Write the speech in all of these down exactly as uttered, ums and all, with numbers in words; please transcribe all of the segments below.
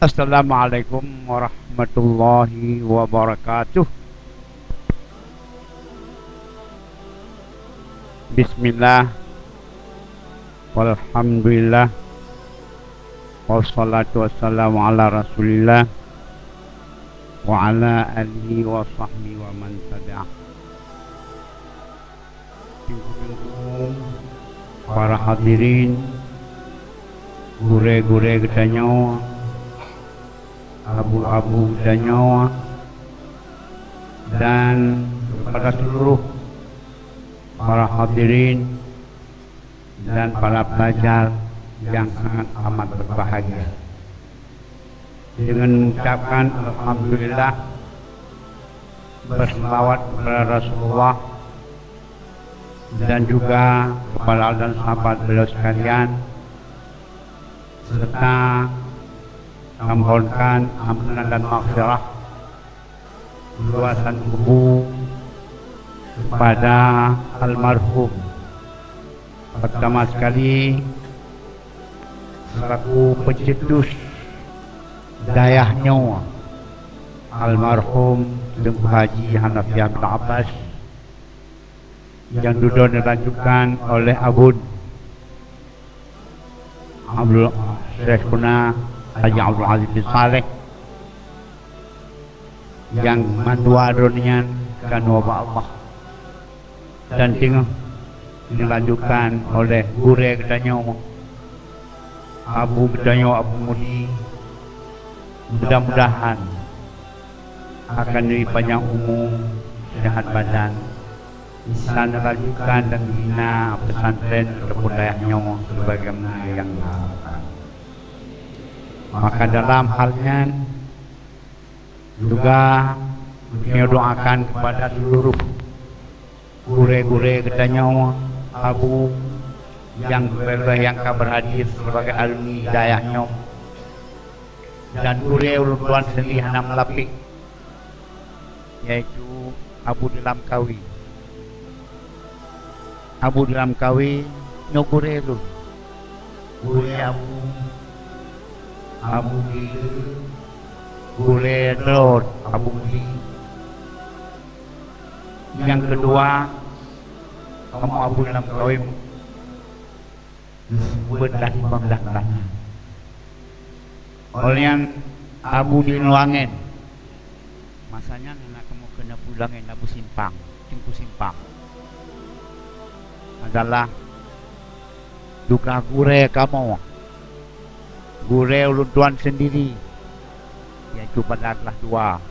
Assalamualaikum warahmatullahi wabarakatuh. Bismillah. Walhamdulillah. Wassalatu wassalamu ala Rasulillah wa ala alihi wa sahbihi wa man tabi'ah. Teungku-teungku, para hadirin, gurée-gurée geutanyoe, abu-abu geutanyoe, dan kepada seluruh para hadirin dan para pelajar yang sangat amat berbahagia. Dengan mengucapkan alhamdulillah, berselawat kepada Rasulullah dan juga kepada dan sahabat beliau sekalian, serta memohonkan ampunan dan maghfirah, luasan kubu kepada almarhum. Pertama sekali, selaku pencetus dayah nyoe, almarhum Teungku Haji Hanafiah bin Abbas, yang dudoe dilanjutkan oleh Abun Abdul Syekhuna Haji Abdul Aziz bin Saleh, nyang mandua droe nyan ka neuba Allah dan teungoh dilanjutkan oleh gurée geutanyoe, abu geutanyoe, Abu Mudi. Mudah-mudahan akan neubi panyang umu, sehat badan, bisa neulanjutkan dan bina pesantren ataupun dayah nyoe sebagaimana nyang diharapkan. Maka dalam hal nyan juga, geutanyoe doakan kepada seluruh gurée-gurée geutanyoe, abu, nyang geupeugah nyang ka berhadir sebagai alumni dayah nyoe, dan gurée ulôn tuan sendiri hana meulapéh, yaitu Abu Dilam Kawi. Abu Dilam Kawi nyoe gurée lôn. Gurée Abu, Abu Gile, gurée droe Abu Mudi. Nyang keudua, kamoe Abu Dilam Kawi geuseumeubeuet limong blah buleuen. Óh lheueh nyan Abu di Luangen. Masa nyan hana kamoe keuneuk Abu Luangen, Abu Simpang, Teungku Simpang. Adalah juga gurée kamoe. Gurée ulôn tuan sendiri, yaitu pada kelas dua.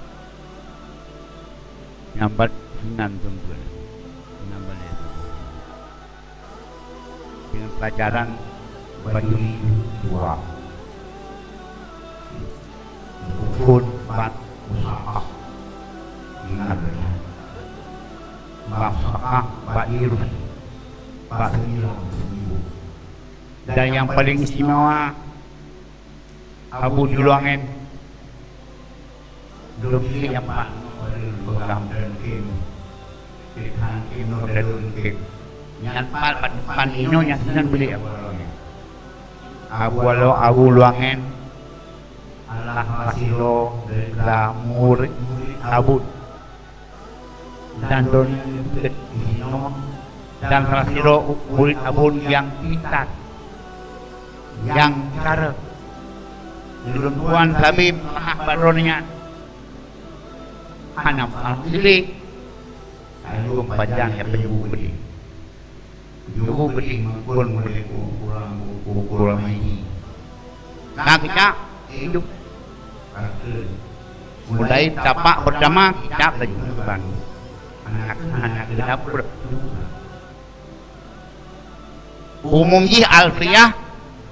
Nyang bat sinan teungku. Sinan balée teungku. Dengan pelajaran Bajuri dua. Rukun bat musafah. Ingat. Musafah bat irus. Bat sembilan seminggu. Dan yang paling istimewa, Abu di Luangen. Dua bilik nyang pat, peugah model kem. Di depan kem, model kem. Nyang pat, pat depan inoe nyang sinan bilik Abu Luangen. Abu Alo-, Abu Luangen adalah salah sidroe daripada murid-murid Abu. Dan droeneuh neupeugét di sinoe, dan salah sidroe murid Abon nyang pintar, nyang cara. Ulôn tuan sabe meulahah bak droeneuh nyan. Hana masalah silik. Tayue panjang nyang peunyoe beude. Jeuet beude meukon mulai ukurang, ukurang ini. Nah, kita hidup. Mulai tapak pertama, kita laju. Anak, anak ke dapur. Umum jih Alfiah,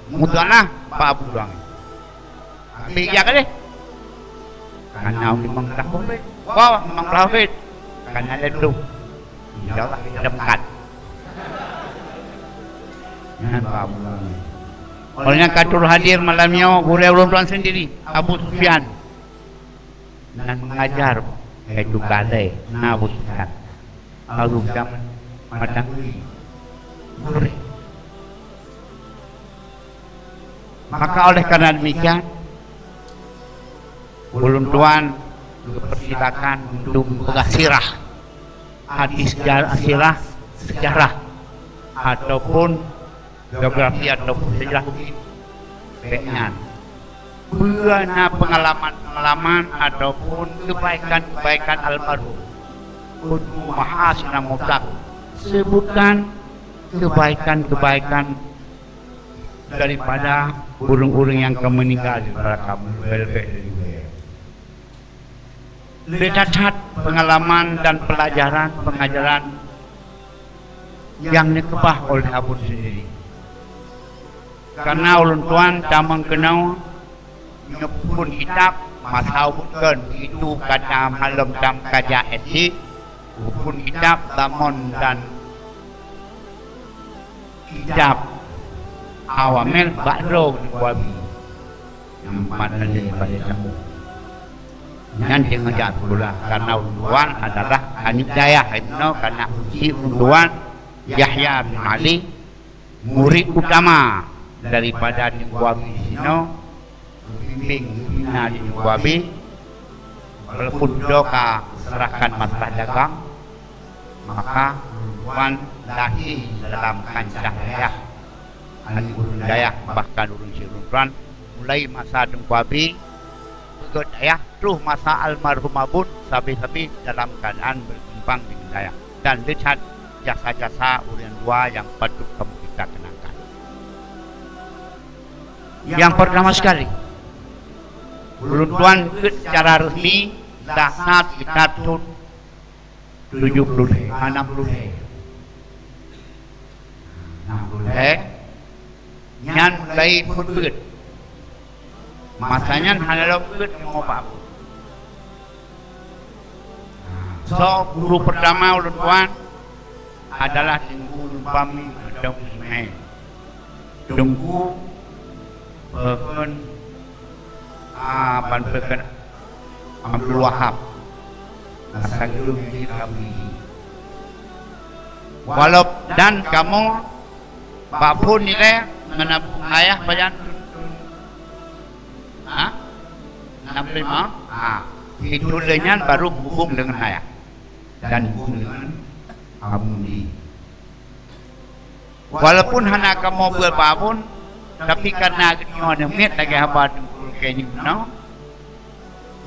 Muthanah, Pak Abu Dang. Tapi dia kali. Karena memang dah covid. Wah, memang dah covid. Karena ada tu. Insya Allah kita berangkat. Nyan Pak Abu Dang. Oleh nyan ka turut hadir malam nyoe, gurée ulôn tuan sendiri, Abu Sufyan. Nan mengajar, yaitu Galai, na Abu Sufyan. Abu Sufyan, Matang Gurée. Maka oleh karena demikian, Ulôn tuan geupersilakan untuk peugah sirah, hadis sejarah, sirah sejarah ataupun geografi ataupun sejarah bukit. Bék nyan. Peue na peungalaman-peungalaman ataupun keubaikan-keubaikan almarhum Teungku Maha Sinamota, seubutkan keubaikan-keubaikan daripada ureuëng-ureuëng nyang ka meuninggai daripada kamoe leubeh-leubeh dari ulée. Le that-that peungalaman dan peulajaran-peungajaran nyang neukeubah oleh Abon sendiri. Kareuna ulôn tuan tamong keunoe nyoe peuphon kitab masa ubit kon, itu kata malom tam kaja S D, peuphon kitab Zamon dan kitab Awamel bak droe Teungku Abi. Nyang pat tadi bak Teungku. Nyan teungoh jak sikula, kareuna ulôn tuan adalah aneuk dayah inoe, kareuna uji ulôn tuan Yahya bin Ali, murid utama daripada Teungku Abi sinoe, geubimbéng, geubina lé Teungku Abi, walaupun droe ka serahkan masalah dagang, maka ulôn tuan lahé dalam kancah dayah, aneuk ureuëng dayah, bahkan ureuëng syedara ulôn tuan, mulai masa Teungku Abi peugét dayah, troh masa almarhum Abon, sabe-sabe dalam keuadaan berkembang dengan dayah. Dan le that jasa-jasa ureuëng dua nyang patut kamoe kita kenangkan. Nyang pertama sekali, ulôn tuan peugét secara resmi dah na sekitar thon tujoh puluh lhée, ah, nam puluh lhée. Nam puluh lhée, nyan mulai phon beuet. Masa nyan hana lom beuet nyoe bak Abon. Soe guru pertama ulôn tuan adalah Teungku Lumpami Dong Ismail. Teungku Peukeun, ah, ban Peukeun Abdul Wahab. Masa guru nyan jih ka beuizi. Walau dan kamoe bak phon ilée ngon ayah pajan, ha? Enam puluh lima? Ha. Itu lé nyan baru hubung dengan ayah dan hubung dengan Abu Mundi. Walaupun hana kamoe beuet bak Abon, tapi karena geutanyoe aneuk miet lagée haba Teungku Lukée nyoe,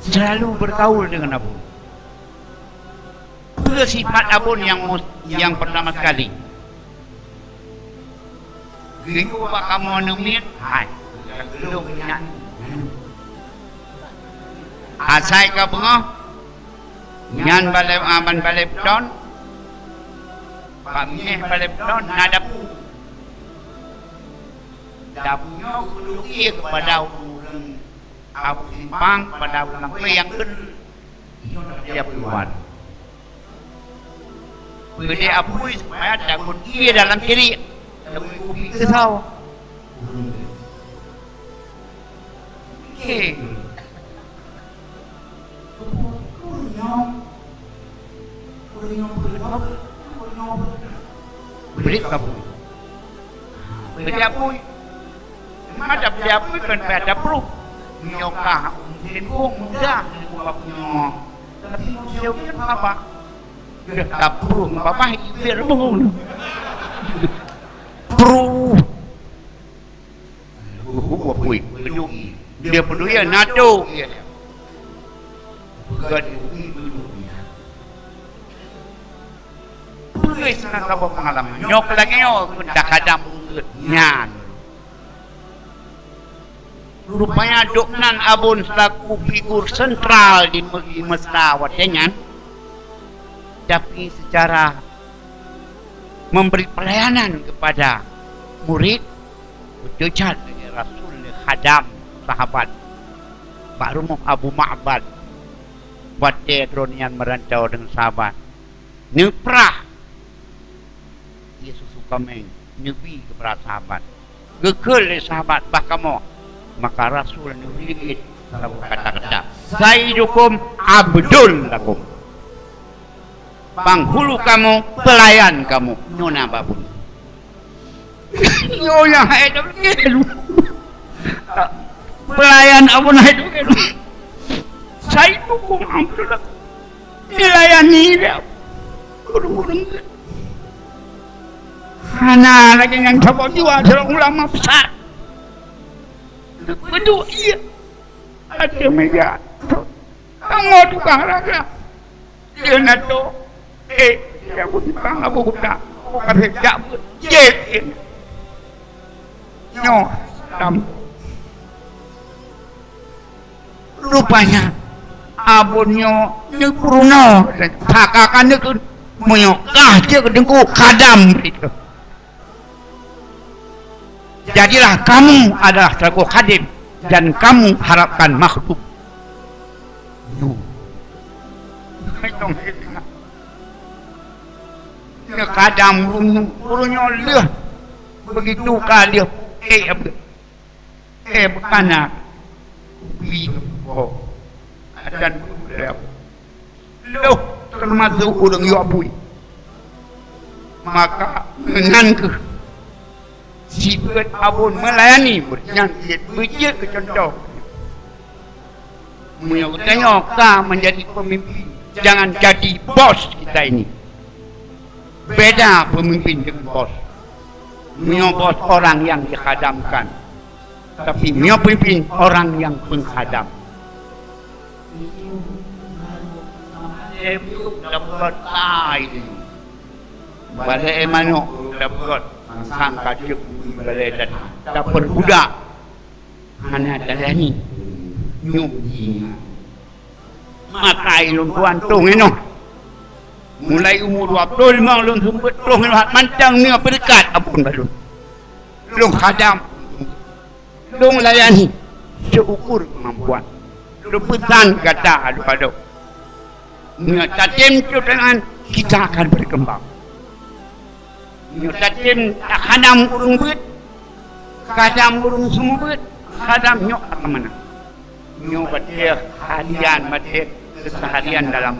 selalu bergaul dengan Abon. Peue sifat Abon nyang mus-, nyang pertama sekali? Geuyue bak kamoe aneuk miet, hai, geulong geuh nyan. Asai ka beungoh, nyan balée, ah, ban balée beuton, bak binéh balée beuton na dapu. Dapu nyoe geupeudong ié keupada ureuëng Abu Simpang, keupada ureuëng Langkwe nyang kheun, "Nyoe dak dia peuluan." Peudeh apui supaya takot ié dalam ciriek, takot kupi keusau. Oke. Beurit ka apui. Beurit apui. Mata beurit apui kan payah tapruh. Nyoe ka musim mudah nyoe. Tapi musim ujan apa? Dah tapruh babah ibir bun. Pruh. Buku apui, pedui. Dia pedui ya, NATO. Bukan pedui. Peue sana saboh peungalaman. Nyoe lagée nyoe, kadang-kadang nyan. Rupanya Doknan Abon selaku figur sentral di me-, di masa watée nyan, tapi secara memberi pelayanan kepada murid, beutôi that lagée Rasul lé khadam sahabat bak rumoh Abu Ma'bad watée droe nyan meurantau deungon sahabat. Neuprah ié susu kaméng, neubi keu para sahabat. Geukheun lé sahabat, "Bah kamoe." Maka Rasul neubri ié saboh kata-kata, "Sayyidukum abdul lakum." Panghulu kamoe, pelayan kamoe. Nyoe na babun. Nyoe nyang hai teubiet. Pelayan Abon hai teubiet. Saifukum Abdullah. Dilayani lé ureuëng-ureuëng. Hana lagée nyang saboh jua sidroe ulama besar. Beudôh ié. Até meuja. Kamoe tukang raga. Dia na to. Eh, dia aku simpang Abu Kuta. Aku kasih jak. Jeh. Nyoe, lam. Rupanya, abon nyoe neupeurunoe, saka-saka neukheun, meunyoe kah jeuet keu teungku khadam itu. Jadilah kamu adalah selaku khadim dan kamu harapkan makhluk. Nyoe. Nyoe khadam ureuëng, ureuëng nyoe lheueh. Begitu ka lheueh, eh, Eh, bukan nak. Kupi ho. Dan budaya. Loh, termasuk ureuëng yue bui. Maka, meunan kheueh sifeuet abon meulayani, nyan jeuet beujeuet keu contoh. Meunyoe geutanyoe ka menjadi pemimpin, jangan jadi bos kita ini. Beda pemimpin dengan bos. Meunyoe bos orang yang dikhadamkan, tapi meunyoe pemimpin orang yang pengkhadam. Balée manok dapat, sang ka ceup balée dan dapat budak. Hana talani. Nyoe jih. Maka ilôn tuan tông inoe. Mulai umu dua ploh limong lôn seumeubeuet troh ngon mantong nyoe peureukat abon balôn. Lôn khadam. Lôn layani seuukur keumampuan. Lôn peusan gata adoe-adoe. Meunyoe tatem cok tangan, kita akan berkembang. Meunyoe tatem takhadam ureuëng beuet, khadam ureuëng seumeubeuet, khadam nyoe akan meunang. Nyoe batée harian, batée keseharian dalam,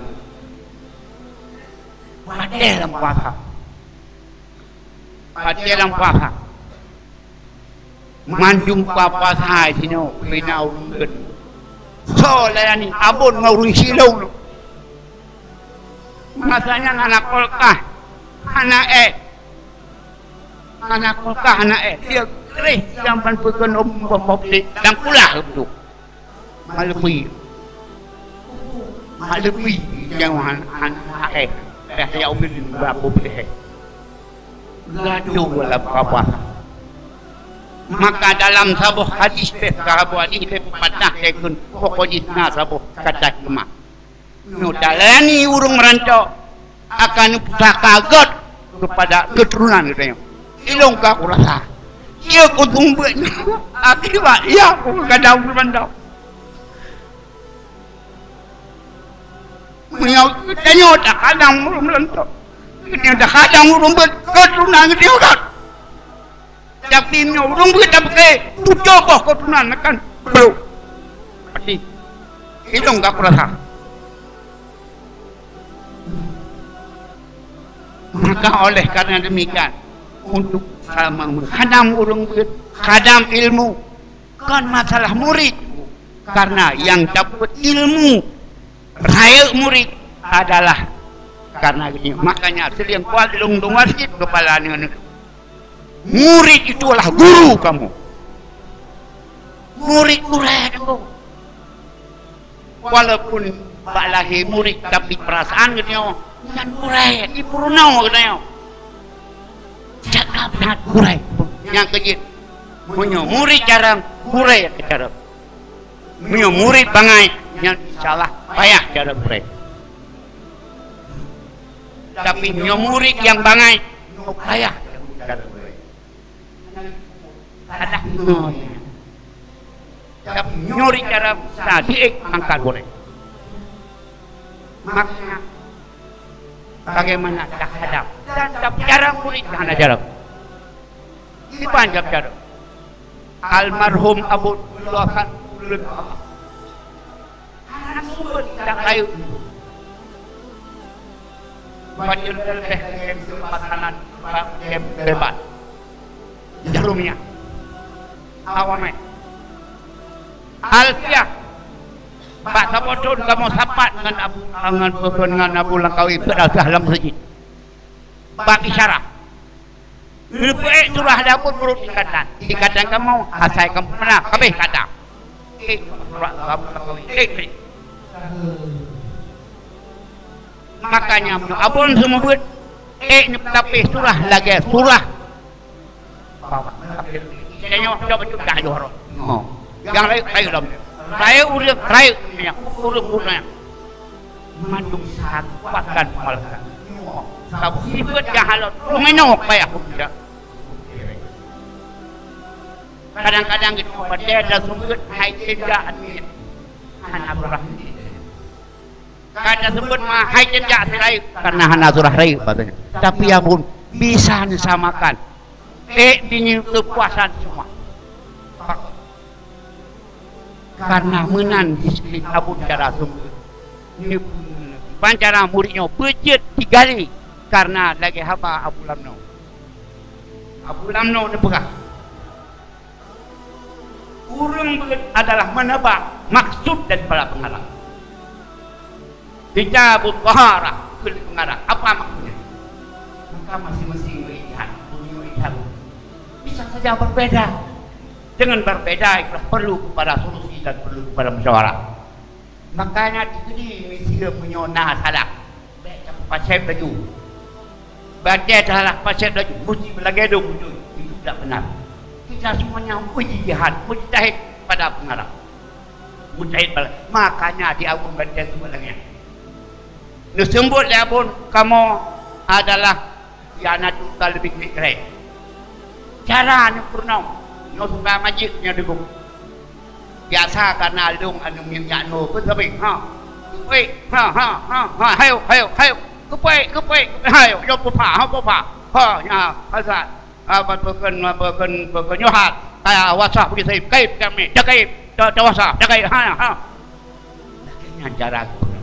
batée lam puasa. Batée lam puasa. Mandum puasa sinoe pina ureuëng beuet. Soe layani abon ngon ureuëng silong. Masa nyan hana kulkas, hana éh. Hana kulkas, hana éh. Dia keureh jamban peukeunong boh-boh dan kulah beutôi. Maleupui. Maleupui nyang han, han, han, eh, eh, ya umil bak bubeh. Gadoh lam kapah. Maka dalam saboh hadis teh, saboh hadis teh patah teh kun, pokok jih na saboh kata hikmah. Nyoe talani ureuëng meurantau akan pusaka gét kepada keturunan geutanyoe. Ilong ka kurasa. Iya kutumbek akibat iya ku gadang meurantau. Meunyoe geutanyoe takhadang ureuëng meurantau, geutanyoe takhadang ureuëng beuet keturunan geutanyoe gét. Tapi meunyoe ureuëng beuet tapeuke tujoh boh keturunan akan brok. Pasti. Ilong ka kurasa. Maka oleh karena demikian, untuk sama mengkhadam ureuëng beuet, khadam ilmu, kon masalah murid. Karena yang dapat ilmu, rayeuk murid adalah karena ini. Makanya sering kuat lung dong wasit kepala ni. Murid itulah guru kamu. Murid gurée tu. Walaupun bak lahé murid, tapi perasaan geutanyoe nyan gurée, jipeurunoe geutanyoe. Cakap that gurée. Nyang keujeuet, meunyoe murid carông, gurée carông. Meunyoe murid bangai, nyan insya Allah payah carông gurée. Tapi meunyoe murid nyang bangai, nyoe payah carông gurée. Adak nyoe. Tapi nyoe cara sa diék angkat boleh. Makanya bagaimana takhadam dan cara murid hana jalan. Kiban jam cara. Almarhum Abu Abdullah Hasan Ulun Anak sumber dan kayu. Banjir terlebih lagi di pasanan bak jem lebat. Jarumnya. Awamai. Alfiah. Bak saboh thon kamoe sapat ngon Abu, ngon, ngon Abu Langkawi, peuet reutoh lam meuseujid. Bak isyarah. Geupeuék surah lé Abon meunurot tingkatan. Tingkatan kamoe, asai kamoe peuna, kabéh kata. Ék, surah Abu Langkawi. Ék, ék. Makanya, meunyoe Abon seumeubeuet, ék neupeutapéh surah lagée surah. Tanyoe coba cukah yoh rot. Ho. Nyang rayeuk, rayeuk lom. Rayeuk ureueng, rayeuk ureueng, ureueng. Mandum satu bahkan malah. Saboh sifeuet nyang halot, roh meunoe payah peugah. Kadang-kadang geutanyoe batée taseumeubeuet hai ceujak nyan. Hana surah. Ka taseumeubeuet ma hai ceujak si rayeuk, karena hana surah rayeuk, katanya. Tapi Abon bisa neusamakan. Ék binyu keupuasan cuma. Karena meunan disiplin Abon cara seumeubeuet. Ban cara murit nyoe beujeuet tiga lé karena lagée haba Abu Lamno. Abu Lamno neupeugah, ureueng beuet adalah meuneuba maksud daripada peungarah. Kitabut Taharah keu peungarah. Apa maksudnya? Maka masing-masing meuijtihad, punya ijtihad. Bisa saja berbeda. Dengan berbeda itulah perlu kepada solusi dan perlu kepada musyawarah. Makanya dikeudi miseu meunyoe na salah, bék tapeupaséb laju. Batée salah paséb laju, musti beulagée dong beutôi. Itu tidak benar. Kita semuanya mujtahid, mujtahid pada pengarah. Mujtahid pada, makanya di Abon batée seumeubeuet lagée nyan. Neuseumeubeuet lé Abon kamoe adalah Ziyanatul Qalbi Nyekrek. Cara nyang peurunoe, nyoe suka majik nyoe digum. Biasa kana lông anu minyak nyoe pun sabe. Ha. Kupék. Ha, ha, ha, ha. Hayo, hayo, hayo. Kupék, kupék. Hayo, yo pupa, ha pupa. Ha, nya, Hazrat. Ha, bukon, bukon, bukon nyohat. Kaya wasah bagi saib. Kaib kami. Takaib. Ta-, tawasah. Takaib. Ha, ha. Lagée nyan cara geupeugah.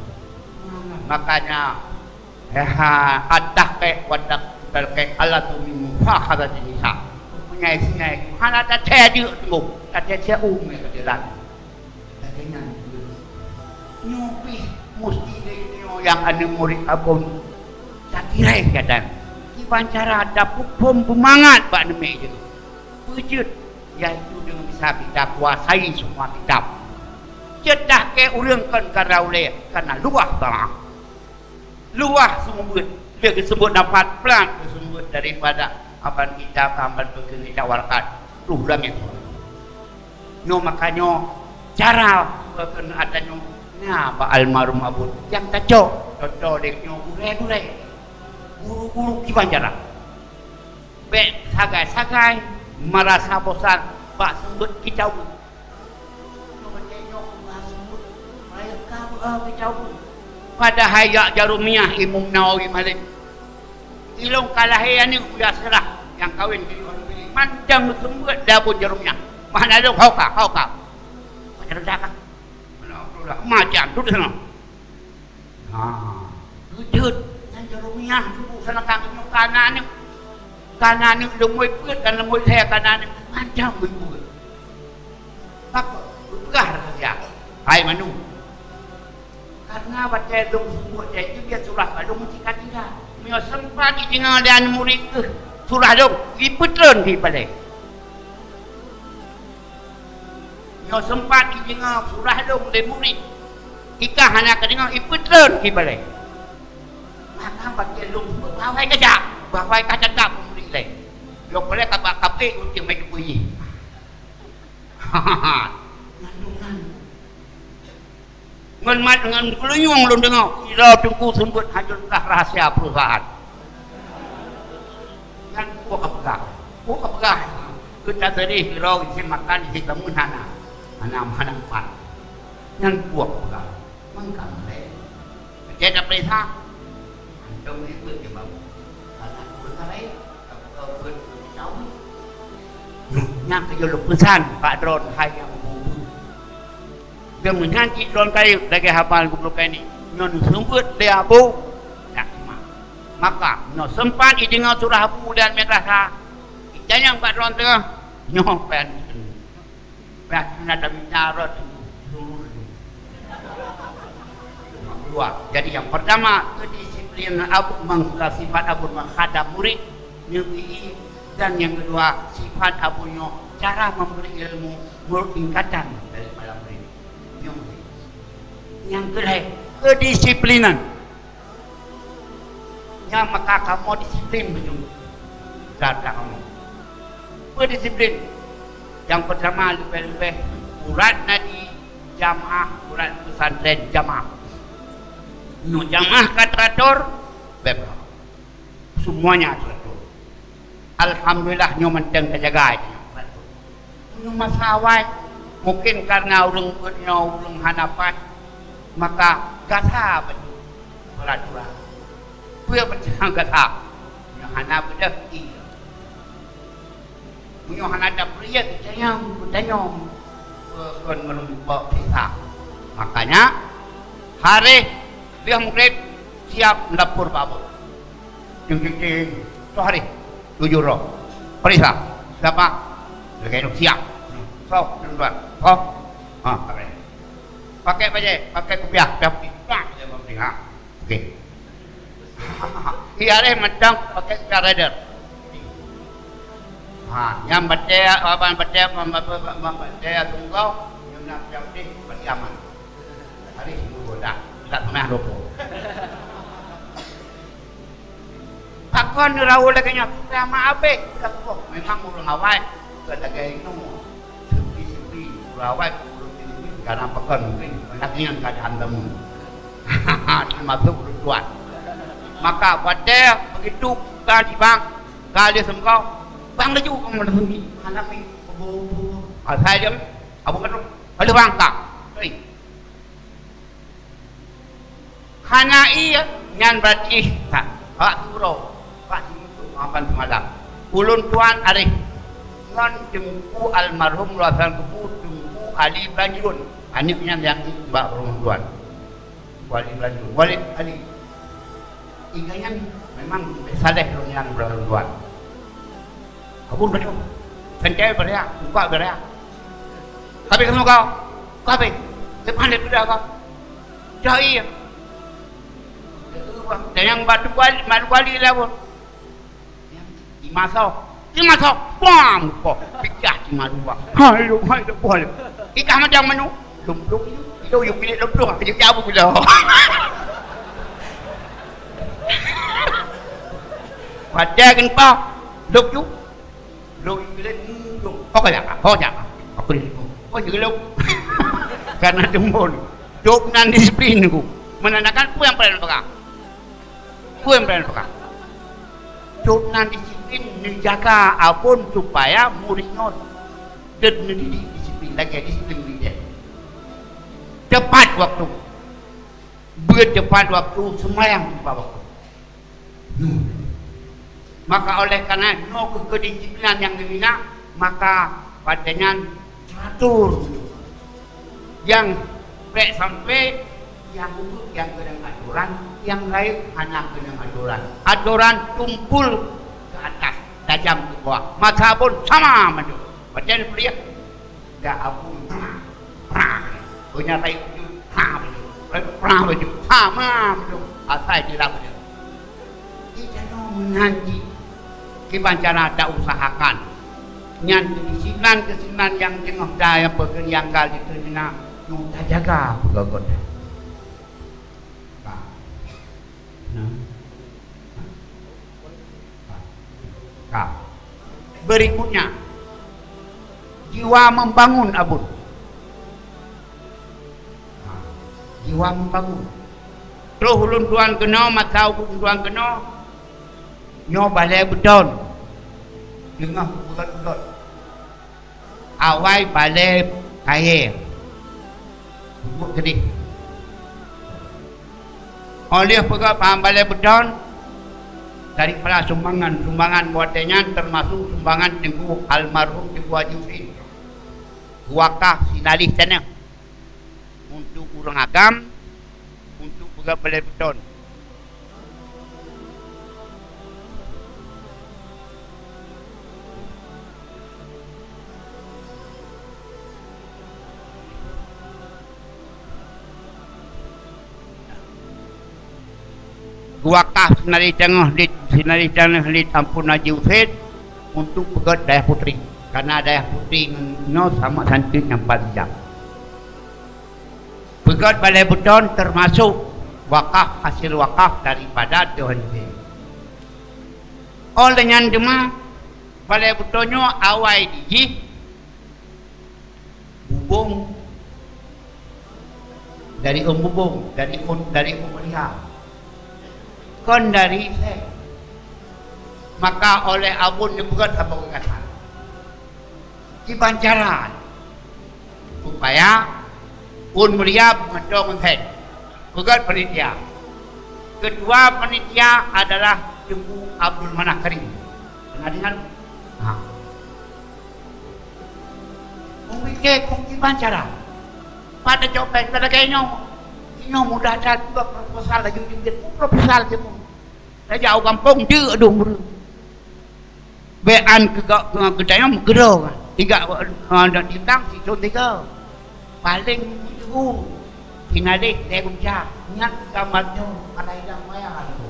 Makanya, ha, at-tahqiq wa at-talqiq alatu min mufakharatin nisa. Meunyoe singai hana tacé deuk teungku, tacé siat umu keu jalan. Lagée nyan. Nyoe pih musti lé nyoe nyang aneuk murit Abon tatirée gata. Kiban cara tapeupom peumangat bak aneuk miet jih. Peujeuet, yaitu deungon bisa kita kuasai semua kitab. Ceudah keu ureueng kon karena ulée, karena luwah bangat. Luwah seumeubeuet, lé geuseumeubeuet dapat plan geuseumeubeuet daripada aban kitab, aban bukon kitab warakat. Tuh, lam itu. Nyoe makanya cara bukon ata nyoe na bak almarhum Abon. Nyang tacok, contoh lé nyoe gurée-gurée. Guru-guru kiban jalan. Bék sagai-sagai marasa bosan bak seumeubeuet kitab. Padahai jak Jaromiah Imam Nawawi malém. Ilong ka lahé aneuk muda seurah nyang kawén di luwa negeri. Mantong seumeubeuet lé Abon Jaromiah. Mana lôn hauka, hauka. Macam mana ka? Mana Abdullah? Macam tu dah. Ha. Keujeuet nyan Jaromiah tu sana ka nyoe kana aneuk. Kana aneuk leumoi peuet dan leumoi lhée kana aneuk. Mantong beupeuet. Pakon? Beupeugah rahsia. Hai manu. Karena watée lôn seumeubeuet lagée nyan, biar surah ka lôn meutika-tika. Meunyoe sempat jideungoe lé aneuk murit keuh surah lôn, jipeutreun di balée. Nyoe sempat jideungoe surah lôn lé murit, tika hana kadeungoe, jipeutreun di balée. Maka watée lôn seumeubeuet, bawai kajak, bawai kajak murit lé. Lôn balée ka bak kafé, uteuk mai teupeu jih. Ngon mat, ngon geulinyueng lôn deungoe, sidroe teungku seumeubeuet hana peugah rahsia peurusahaan. Nyan peue ka peugah? Peue ka peugah? Keu taseudeh sidroe isi makan, isi teumeuhan hana. Hana, hana pat. Nyan peue ka peugah? Mangkang lé. Cek tapeuriksa. Hantom ikut je bang. Karena peuriksa lain. Nyang keujeuet lôn peusan bak droen hai nyang bu-bu. Deungon nyan cit droen kayém lagée haba geupeulukée nyoe, nyoe neuseumeubeuet lé Abu, dak seumah. Maka, nyoe sempat jideungoe surah Abu dan madrasah, jitanyong bak droen teungoh, nyoe payah neuteurimong. Payah na tamita rot. Dua. Jadi, yang pertama, kedisiplinan Abu, meng-, sifat Abu mengkhadam murid, nyoe, dan yang kedua, sifat Abu nyoe cara memberi ilmu, menurut tingkatan daripada murid. Nyoe. Yang kedua, kedisiplinan. Nyan maka kamoe disiplin beujeuet. That-that kamoe. Peue disiplin? Nyang peutama, leubeh-leubeh urat na di jamaah, urat pesantren jamaah. Nyoe jamaah ka teratur, beb. Semuanya teratur. Alhamdulillah, nyoe mantong tajaga. Meunyoe masa awai, mungken kareuna ureuëng peuet nyoe ureuëng hana paih, maka gata beutôi peuraturan. Peue mantong gata? Nyoe hana beudeuh ie. Meunyoe hana tapeuriet, tanyong, tanyong. Peue kon meureumpok sisa. Makanya, hareh lheueh meugreb siab lapor bak aboe. Ting, ting, ting. Soh hareh. Tujoh droe. Peuriksa. Siapa? Lagèe nyoe, siap. Soh, tuan-tuan. Soh. Ha, pakai. Pakai bajèe, pakai kupiah, kupiah putih. Nah, dia putih, ha. Okey. Iya deh, mantong pakai kupiah rider. Ha, nyang batèe, abang batèe, batèe tunggu, nyang nak kupiah putih, bagi aman. Hari semua dah, tak pernah lupa. Pakon neurayeuk lagèe nyan? Sama abéh, udah kuboh. Memang ureueng awai, bukan lagèe inoe. Sepi-sepi, ureueng awai, ureueng sepi, karena pakon mungkin, lagèe nyan keadaan kamu. Termasuk ureueng tuan. Maka, watèe begitu ka di bank, ka lheueh seumeukaw, bank laju kamoe laju sunyi. Hana pi, asai jeuem, abu kandung, ka lheueh bank ka. Hei. Hana ie, nyan berarti ihsan. Bak siuroe, bak siuroe, makan seumalam. Ulôn tuan areh ngon Teungku almarhum Rasul Kubu, Teungku Ali Blanjun. Aneuk nyan nyang bak rumoh tuan. Teungku Ali Blanjun. Walid Ali. Tiga nyan memang saleh lôn nyan bak rumoh tuan. Kabun bacut. Seuntée beureak, buka beureak. Ka abéh keunoe kau. Ka abéh. Leupah lé peugah kau. Cok ie. Dan nyang batu kuali, batu kuali lawon. Lima soh. Lima soh. Bam! Kok picah cuma dua. Hai lu, hai lu, hai lu. Ikah macam manu. Lumplung itu. Itu yuk pilih lumplung. Aku jadi abu pula. Pada gempa. Luk tu. Lôn iblih mudoh. Ho ka jak, ho jak. Aku ni. Ho jak lôn. Karena deungon. Dok nan disiplin ku. Menandakan peue nyang pernah peugah. Peue nyang pernah peugah. Dok nan disiplin neujaga abon supaya murid nyoe. Dan neudidik disiplin lagèe disiplin murid. Tepat waktu. Beutepat waktu, seumayang tepat waktu. Maka oleh karena nyoe keu kedisiplinan nyang geumina, maka watèe nyan teratur. Nyang bèk sampai nyang udut nyang keunong atoran, nyang laén hana keunong atoran. Atoran tumpul ke atas, tajam ke bawah. Masa pun sama mandum. Watèe nyan kuliah, dak aku prah, prah. Punya tai baju, prah baju. Prah baju, sama baju. Asai tidak baju. Di dalam menanti, kiban cara tak usahakan. Nyan keusinan-keusinan nyang teungoh da nyang peugeuliangka di teungoh nyoe tajaga peugogot. Nah. Nah. Nah. Berikutnya, jiwa membangun abon. Ha, jiwa membangun. Troh ulôn tuan keunoe, masa ulôn tuan keunoe, nyoe balèe beutôn. Teungoh beutôn-beutôn. Awai balèe kayèe. Buet keudeh. Óh lheueh peugah paham balèe beutôn, daripada sumbangan, sumbangan watèe nyan teumasuk sumbangan Teungku almarhum Teungku Haji Husin. Wakaf sinalih taneuh untuk ureueng agam, untuk peugah balèe beutôn. Geuwakaf sinarih teungoh lit, sinarih teungoh lit Ampôn Haji Usen untuk peugöt Dayah Putri. Karena Dayah Putri ngon nyoe sama santeuet nyang paléng jam. Peugöt Balai Beuton teumasok wakaf, hasil wakaf daripada Tuhan Usen. Óh lheueh nyan teuma, Balai Beuton nyoe awai jih Bubông, dari ôn Bubông, dari ôn, dari ôn Meuria. Kon dari Seng. Maka oleh Abon neupeugöt saboh geugasan. Kiban cara supaya ôn Meuria beumantong ngon Seng. Peugöt panitia. Ketua panitia adalah Teungku Abdul Manah Karim. Pernah dengar? Ha. Meupike kong kiban cara. Pada cok pesta lagèe nyoe. Nyoe mudah that juga proposal laju jeuet. Proposal jeuet. Tajak u gampông deuk dong ureueng. Bèk an keu geutanyoe meukeudroe. Tiga, eh, dan tintang sithon tiga. Paléng meuteugui. Sinaleh lhèe geuncang. Nyan ka mantong alai dang maya lagèe.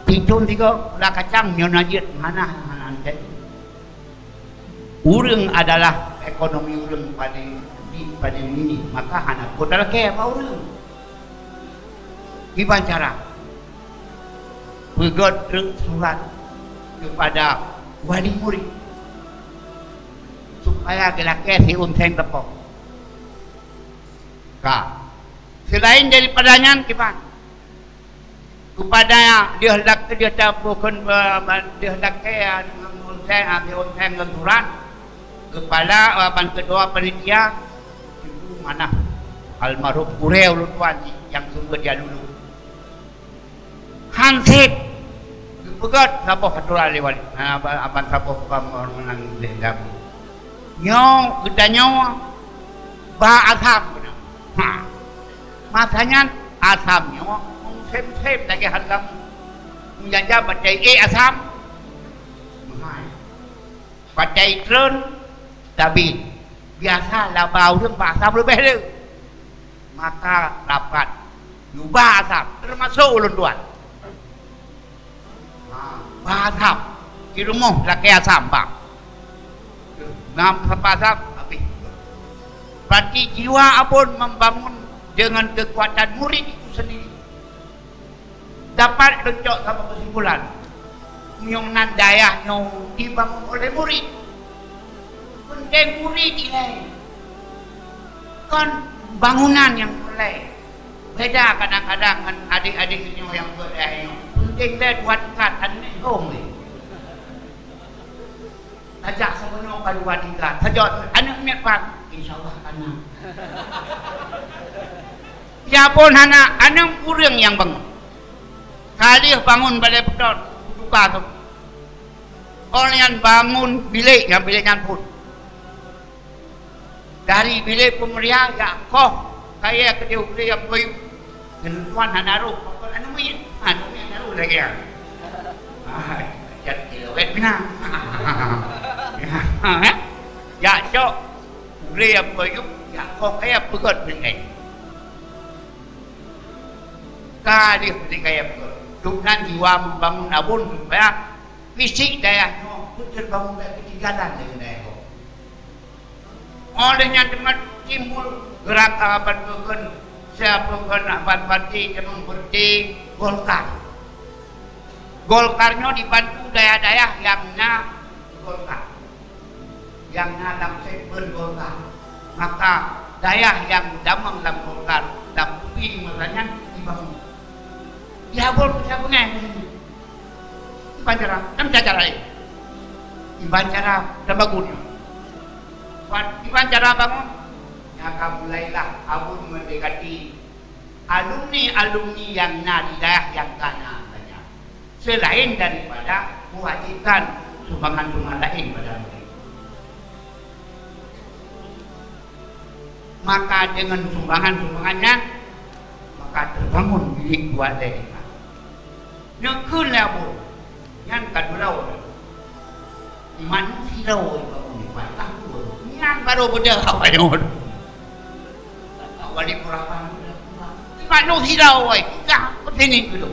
Sithon tiga pula kacang nyoe na jeuet hana, hana antet. Ureueng adalah ekonomi ureueng paléng di, paléng minim, maka hana pot talakèe bak ureueng. Kiban cara? Peugöt treuk surat kepada wali murid supaya geulakèe si Usen teupok. Ka. Selain daripada nyan, kiban? Kepada deuh lak-, deuh tapeukon, eh, deuh lakèe ngon Usen, ah, si Usen ngon surat. Kepala, eh, ban ketua panitia, Teungku Manah, almarhum gurèe ulôn tuan nyang seumeubeuet jak lulu. Han sép geupeugöt saboh atoran lé wali. Ha, ba-, aban saboh peumeunang lé dabu. Nyoe geutanyoe ba asam beuna. Ha. Masa nyan asam nyoe meusém-sém lagèe hareuga mu. Meunjaja batèe ék asam. Meuhai. Batèe treun tabi. Biasa laba ureueng ba asam leubeh le. Maka rapat. Yue ba asam, teumasok ulôn tuan. Ha, ba asam. Di rumoh lakèe asam, ba. Nam sapa asam, habéh. Berarti jiwa Abon membangun dengan kekuatan murid itu sendiri. Dapat lôn cok saboh kesimpulan. Meunyoe nan dayah nyoe dibangun oleh murid. Peunteng murid ilèe. Kon bangunan nyang peureulèe. Beda kadang-kadang ngon adék-adék nyoe nyang beuet dayah nyoe. Peunteng lé dua tingkat, aneuk hom lé. Tajak seumeunyoe ka dua tingkat. Tajak aneuk miet pat, insya Allah aneuk. Ya pun hana, aneuk ureueng nyang bangun. Ka lheueh bangun balai beutôi, tuka tu. Awak nyan bangun bilék, nyang bilék nyan phôn. Dari bilék peumeuria jak koh kayèe keudéh u glé nyang peuyueb. Keuneuk tuan hana rôh, pakon aneuk miet. Aneuk miet hana rôh lagèe nyan. Ah, jak kilawet bina. Ya, eh? Jak cok u glé nyang peuyueb, jak koh kayèe peugöt bilék. Ka lheueh bilék kayèe peugöt. Dum nan jiwa membangun Abon supaya fisik dayah nyoe beuteubangun bak keutinggalan deungon dayah gob. Óh lheueh nyan teuma timbul gerakan ban peukon, siapa kon ban parti teuma berhenti Golkar. Golkar nyoe dibantu dayah-dayah nyang na Golkar. Nyang na lam segmen Golkar. Maka dayah nyang damang lam Golkar, lam kupi masa nyan dibangun. Di Abon peusapeue ngai. Iban cara, kan cara laén. Iban cara dan bangun. Iban cara bangun. Nyaka mulailah Abon mendekati alumni-alumni nyang na di dayah nyang ka na banyak. Selain daripada mewajibkan sumbangan-sumbangan laén pada murid. Maka dengan sumbangan-sumbangan nyan, maka terbangun bilék buat lé nyan. Nyan kheun lé Abon, nyan ka dua lawan. Iman sidroe iban nyan baru beudôh awai nyoe. Awai di purapan. Iman sidroe, dah, peusini dulu.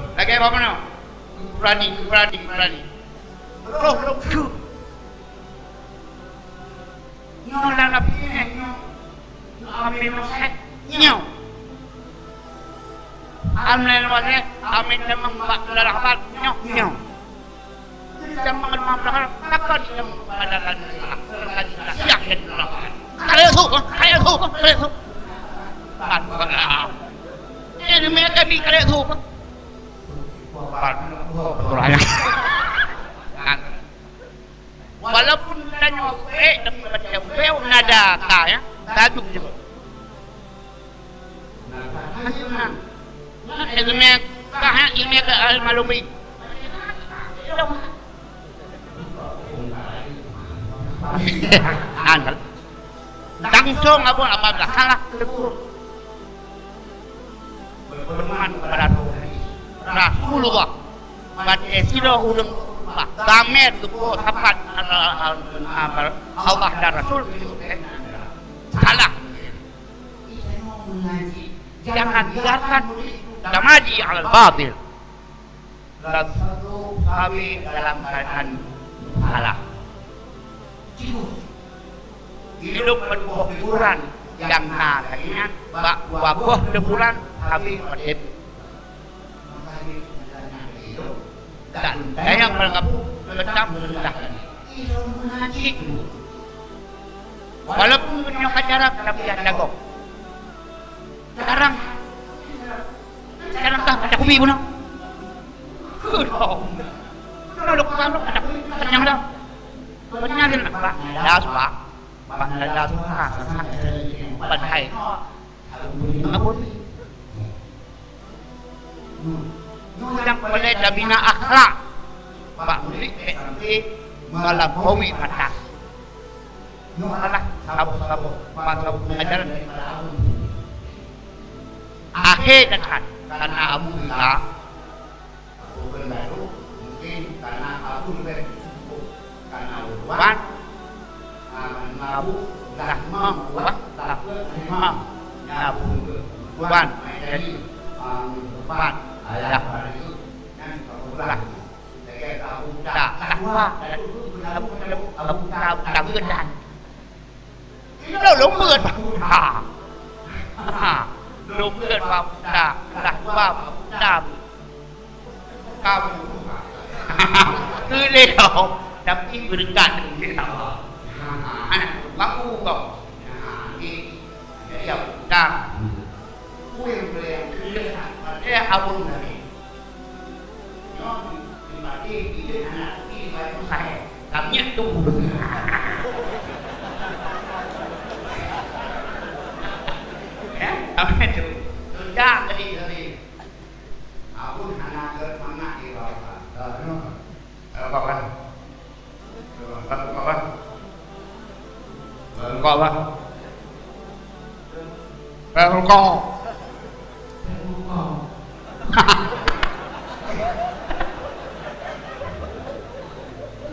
lagèe bak manoe. Berani, berani, berani. Roh lôn keu. Nyoe lam Nabi nyoe, nyoe. Nyoe amé nyoe sét, nyoe. Amé nyoe sét, amé tamong bak darah bak, nyoe, nyoe. Di tamong lima belas, maka di tamong pada tadi, tadi siap dan darah bak. Kali tu, kali tu, kali tu. Kan, kan. Ini mereka di kali tu. Kan. Walaupun tanyoe ék, tapi macam beu nada ka, ya, tajub je. Nah, ilmu ka, ha, ilmu ka al-malumi. Langsung abon apa dah salah tegur. Berpedoman kepada Rasulullah. Pada sidroe ureueng bah, gamer geupoh sapat Allah dan Rasul. Salah. Jangan biarkan murid itu tamadi alal batil. Dan satu sabe dalam keadaan salah. Hidup bak boh kuburan nyang na lagèe nyan, bak dua boh kuburan sabe pada. Dan dayang meulangkapu tetap meureudah. Walaupun meunyoe ka jarang, tapi jago. Jarang. Jarang kah pada kubi bunoe? Keunoe. Keunoe lôn keunoe pada kubi, tanyong dah. Sebenarnya bak nada suah. Bak nada suah, sasak, padahai. Abu ni, abu ni. Nyoe nyang peureulèe tabina akhlak bak murit bèk sampai melampaui batas. Nyoe adalah saboh-saboh masa pengajaran daripada Abu. Akhé that, karena Abu Isa, Abu Isa mungkin karena Abu lebih cukup karena Urwan, ah, Abu dah imam, Urwan dah imam. Nah, Abu Urwan jadi, ah, Urwan adalah hari itu. Nyan Abu Urwan. Lagèe Abu Uda. Lah dua. Lalu Abu Uda, Abu Uda, Abu Uda. Lôn beuet Abu Uda. Ha. Lôn beuet Abu Uda. Lah dua Abu Uda. Kamu. Keu lé. Tapi beureukat. Ha. Mampu kau. Ha. Jadi Abu Uda. Kueh beliau keu lé. Dia Abu Uda. Nyoe pribadi, dia anak pribadi saya. Kami tu. Ya, kami tu. Sudah tadi, tadi. Aku hana ke mana di bawah. Eh, no. Eh, bawah. Eh, bawah. Kok, Pak? Bèk meurukok.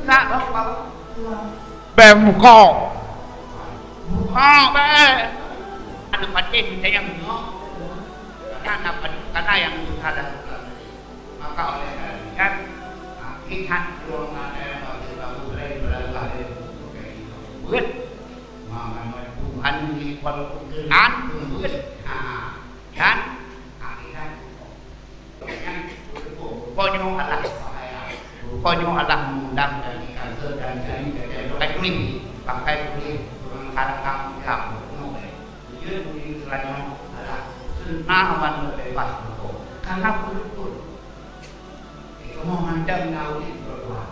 Nak, Pak? Bèk meurukok. Ha, bèk. Aneuk pancéng, sayang. Karena apa? Karena yang susah dan susah. Maka oleh karena itu, hakikat ruang ada bagi kamu dari berada di bukan itu. Bukan. Maka Tuhan ini walaupun Tuhan pun bukan. Ha. Dan hakikat Pokoknya Allah bahaya. Pokoknya Allah mengundang dan dikasih dan jadi jadi pakai kulit, pakai kulit orang karakam ya. Tujuan kulit selanjutnya adalah sunnah awan bebas hukum. Karena betul. Itu mau macam nawi berdoa.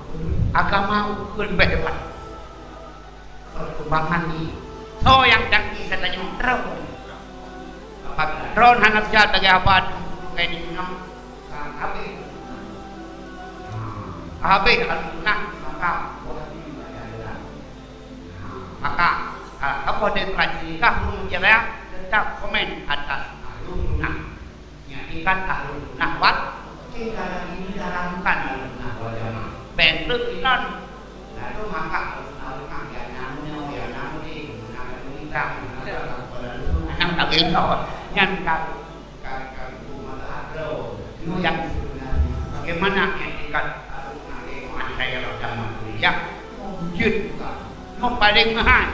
Agama hukum bebas. Perkembangan ni. Soe nyang canggih gata nyoe? Droen. Apabila droen hana seuhat lagèe haba, nyoe ka habéh. Ka habéh Ahlussunnah, maka wajib ada. Maka, ah, apa dia telah cerita, belum cerita, tetap komen atas Ahlussunnah. Nyan ikat Ahlussunnah wal, kita lagi diharamkan Ahlussunnah wal Jamaah. Bentuk inan. Lalu maka Ahlussunnah wal Jamaah yang namanya, yang namanya, yang namanya, yang tak bisa. Nyan ka, ka, ka, mazhab lo. Itu yang sebenarnya. Bagaimana etikat Ahlussunnah wal Jamaah? Saya jamaah kuliah. Wujud bukan. Yang paling mahal.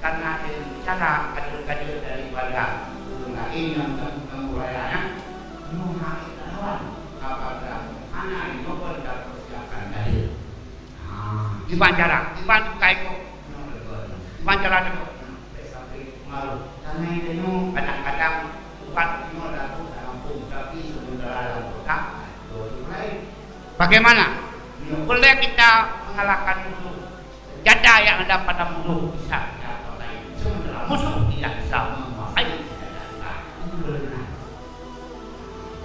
Karena ada bicara kader-kader daripada ureueng laén nyang ganggu-ganggu raya nyan, nyoe hana lawan apabila hana nyoe pun tapersiapkan kader. Ha, kiban cara, kiban bukai kok. Kiban cara tu. Sampai pengaruh. Karena itu nyoe kadang-kadang bukan nyoe laku dalam kampung, tapi sementara dalam kota, dua orang lain. Bagaimana? Nyoe boleh kita mengalahkan musuh. Senjata yang ada pada musuh bisa kita kuasai, sementara musuh tidak bisa menguasai senjata kita. Itu benar.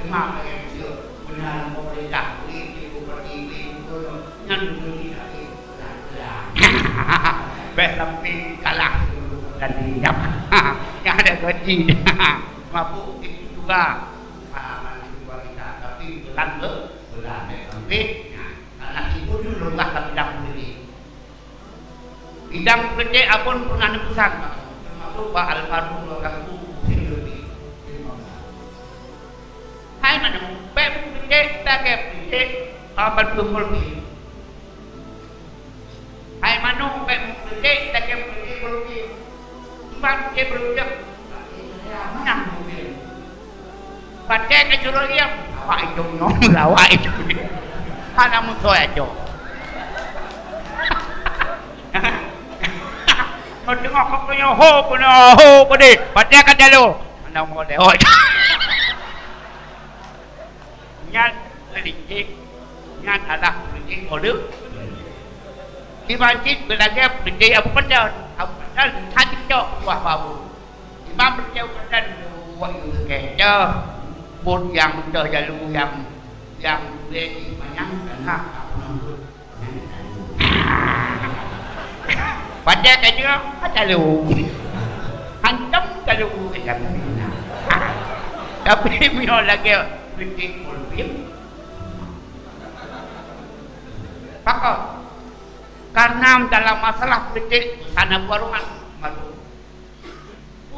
Cuma bagi manusia, benar pemerintah, politik, bupati, gubernur, nyan dulu tidak, eh, benar, benar. Bèk sampai kalah dan diam. Yang ada gaji. Mabuk itu juga. Ah, manusia kita, tapi belan ke, belan, bèk sampai. Nah, karena itu dulu lah kami dah politik. Bidang politik Abon pernah neupesan, termasuk bak almarhum Tuan Guru Husin Lutfi. Hai manoe, bèk meupolitik lagèe politik, ah, bantu politik. Hai manoe, bèk meupolitik lagèe politik politik. Sebab politik politik, menang politik. Patéh ka jurông ié, awak idong nyoe, awak idong nyoe. Hana musoh aja. Nyoe teungoh kok nyoe ho, keunoe ho, peudeh. Patéh ka jalo. Hana musoh lewat. Nyan politik, nyan adalah politik kode. Di masjid beulagèe politik Abu Pandan. Abu Pandan hati cok buah babu. Imam berjauh badan dua itu kecah. Pun yang mudah jalu yang, yang boleh manyang tengah tak pernah. Pada kata, kata lu. Hantam kalau kata. Tapi mio lagi kritik pulpit. Pakon? Karena dalam masalah politik sana buah rumah. Malu.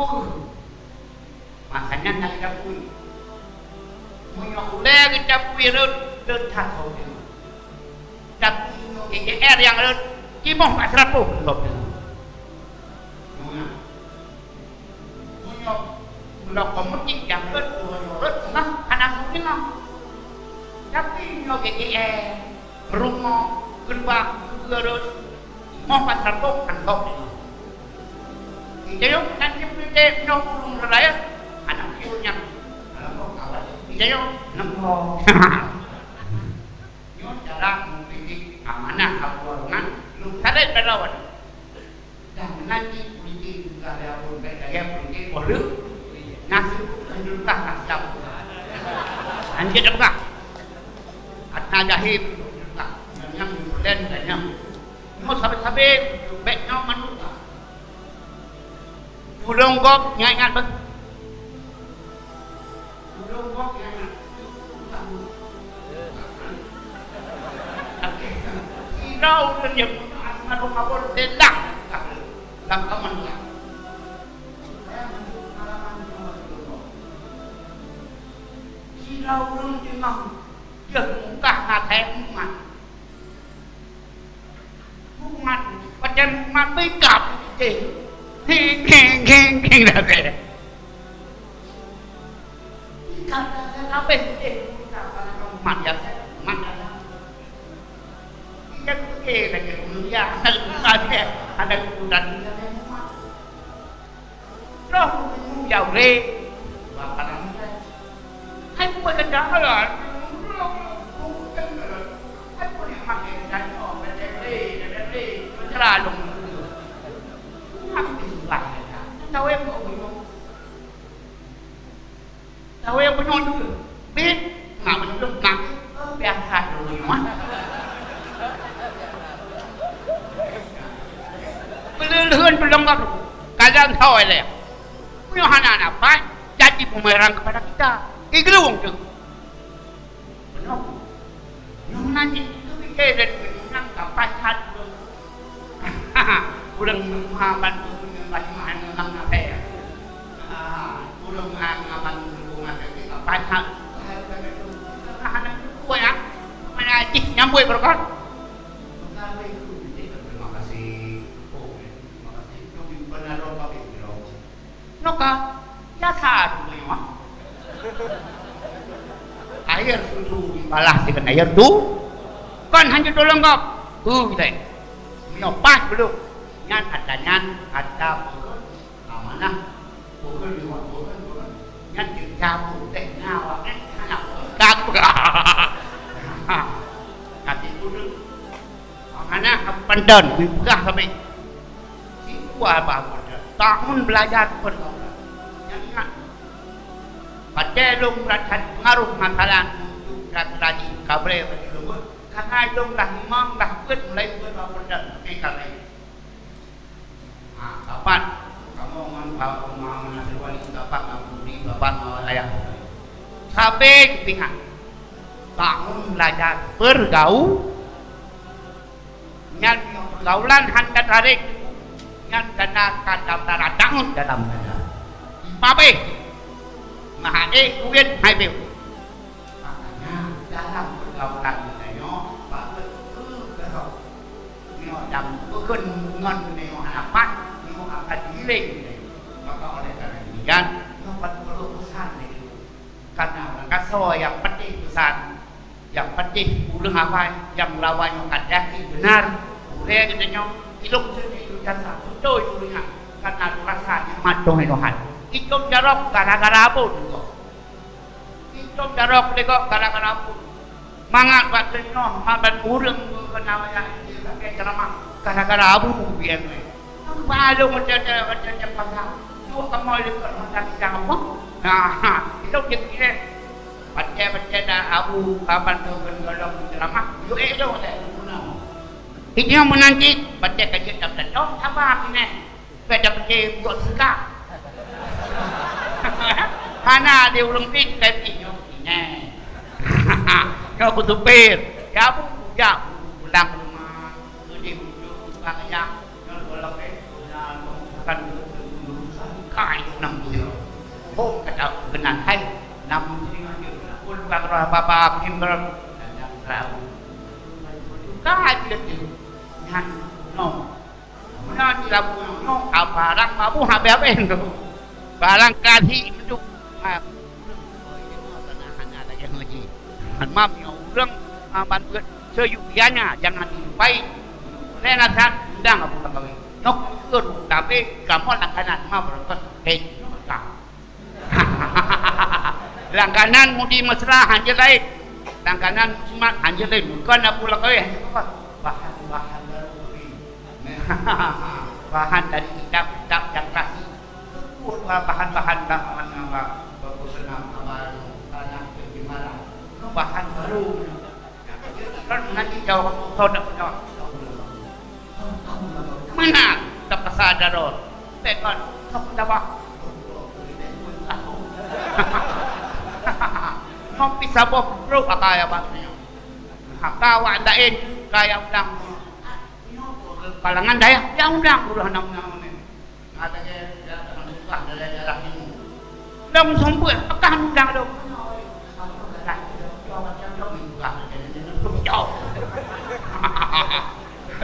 Uh. Makanya nak kita pui. Meunyoe ulèe kita pui rot, rot that ho. Tapi meunyoe G G R nyang rot, timoh bak seurapôh rot. Meunyoe, meunyoe komunik nyang rot, rot, rot, nah, hana sempurna. Tapi meunyoe G G R, rumoh, geubah, geubeuet, moh patrapok, tangkok. Kita yuk, nanti kita yuk, nyoh ureueng raya, anak pion nyan. Kita yuk, nengok. Nyoh cara memilih amanah Al-Quran, lu sadar pada wan. Dan nanti politik juga ada pun, baik gaya politik, bodoh. Nasib menunjukkan nasib. Lanjut apa? Kata jahil menunjukkan. Dan yang dan yang. Nyoe sabe-sabe, bèk nyoe manusia. Ulôn gob nyan ingat beh. Ulôn gob nyan ingat. Sidroe ulôn nyang meutuah almarhum Abon Telah lam kamoe nyan. Sidroe ulôn teungoh jeuet mukah ngon asèe umat. Umat, pajan umat bingkap. Hing, hing, hing, hing, dah deh. Bingkap dah, dah habéh deh. Bingkap dah, umat ya, umat ya. Bingkap tu ke lagi mulia, ada umat ya, ada ukuran dia, umat. Roh meunyoe ya ulée, bakalan ulée. Hai buet keujalan, hai buet nyang maté keujalan, oh, bèk lé, bèk lé, bèk lé, bèk lé, bèk lé. Aku diubah, tahu yang mau bingung. Tahu yang bingung tu. Bit, nak bingung, nak, eh, biasa dulu, ya, Mak. Peuleuheuen peulonggor, kalian tahu, ya? Meunyoe hana nafai, jadi bumerang kepada kita. Iglung tu. Benar. Nyoe nan jih, itu pikir dan menang kapai hat ureueng. Ureueng meuha bantu meunyoe bak iman ureueng nafai. Ah, ureueng meuha bantu meunyoe kapai hat. Hana kuat, ya. Mana jih nyambui berkat. Terima kasih. Oh, terima kasih. Itu benar-benar. Nyoe ka, ya sa tu meunyoe. Air susu dibalah dengan air tu. Kon hana tulông gob. Tu kita. Meunyoe pas belum. Nyan ata nyan, ata peukeuen amanah. Peukeuen liwat, peukeuen, peukeuen. Nyan kita pun teh nyawa, eh, anak. Dak. Tapi tu. Hana haba panton, dipeugah sabe. Siku haba panton. Tahun belajar pergaulan. Nyang ingat. Pakai lôn rasa pengaruh masalah untuk rasa rajin kabre bagi lôn. Karena lôn dah memang dah kuat mulai buat haba panton. Tapi kabre. Ha, sapat. Kamu ngon, ngon, ngon Nasir Wali, sapat ngon Budi, sapat ngon Ayah. Sabe jipingat. Bangun belajar bergaul. Nyan meunyoe pergaulan hana tarék, nyan tanda ka daftar tangut dalam dada. Babeh. Maha ék, kuwet, hai beu. Makanya, dalam pergaulan geutanyoe, patut keu keurok. Nyoe dan peukon ngon geutanyoe hana pat, nyoe akan diiléng geutanyoe. Maka oleh karena demikian, nyoe patut peureulôh peusan lé geutanyoe. Karena ureueng kasoe nyang peudeh peusan, nyang peudeh ureueng awai, nyang meulawan nyoe ka yakin beunar, gurée geutanyoe, ilông seudeh ilông jasa, beutôi ureueng nyan, karena lôn rasa nikmat dong inohan. Itôm jarok gara-gara abon gob. Itôm jarok lé gob gara-gara abon. Mangat bak teungoh maban ureueng geukeuna wayah jih lagée ceuramah gara-gara abu bieng lé. Padum macam-macam, macam-macam pasal. Dua kamoe lé keu mata sidang apa? Nah, itu jeuet ilée. Pacé-pacé dah abu kaban tu geunolong ceuramah. Yue ék tu lé guna. Itu yang menanti pacé ka jeuet dap datang sabar keunoe. Beda pike buat sedekah. Hana di ureueng pih kai pih nyoe inai. Nyoe ku supir. Ya bu, ya bu, pulang rumah. Jadi bujuk tukang ayam. Nyoe golok eh. Nah, bukan urusan kai enam kilo. Hom kata kenal hai. Namun sini aja. Pun bukan roh apa-apa, kim ber. Dan yang tahu. Bukan aja tu. Nyan no. Meunan di labu nyoe, ka barang mabu habéh-habéh tu. Barang kasi meuduek. Ha. Hana lagée ngaji. Mam nyoe ureueng, ha, ban beuet seyubianya jangan dilupai. Lé nasihat undang Abu Bakar. Nyoe keur tabé kamoe langkanan ma beureukat. Hei, nyoe ka. Langkanan mudi mesra hanjeuet laén. Langkanan muslimat hanjeuet laén. Bukan Abu Bakar, bahan-bahan baru. Bahan dari kitab-kitab nyang klasik. Teupeu bahan-bahan bak wan ngaba, bak peuseunan, ngaba, tanah peujeumalah. Bahan baru. Kan ngaji jawab, kau tak pernah. Meunan, tak pasal darot. Bèk kon. Nyoe pih saboh brok aka ya bak nyoe. Aka awak laén ka ya undang. Kalangan dayah ya undang ureueng hana undang. Ada ke ya dalam susah dari daerah timur. Lam sumber akan undang dong.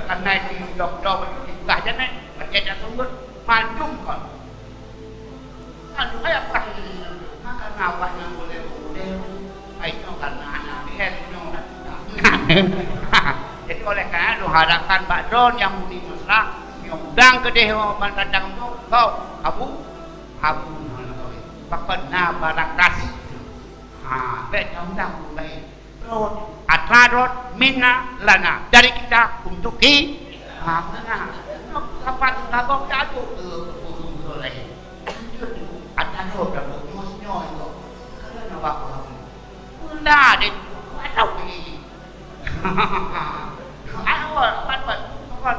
Karena ini doktor, doktor itu susah jadi macam sumber macam kon. Kan supaya pah ini, maka ngawak nyang boleh boleh, ai nyoe karena anak biar nyoe. Jadi oleh karena itu harapkan bak droe nyang muni mesra, nyang undang keudeh ban datang tu, kau Abu, Abu mana kau? Pakon na barang kasih. Ha, bèk undang ureueng laén. Rot, atra rot, minna, lana. Dari kita untuk ki-, ha, mana? Kapan kagok jatuh ke ureueng laén? Atra rot dan nyos-nyos itu. Karena apa? Pula deh, atau ni. Ayo, apa, apa, apa?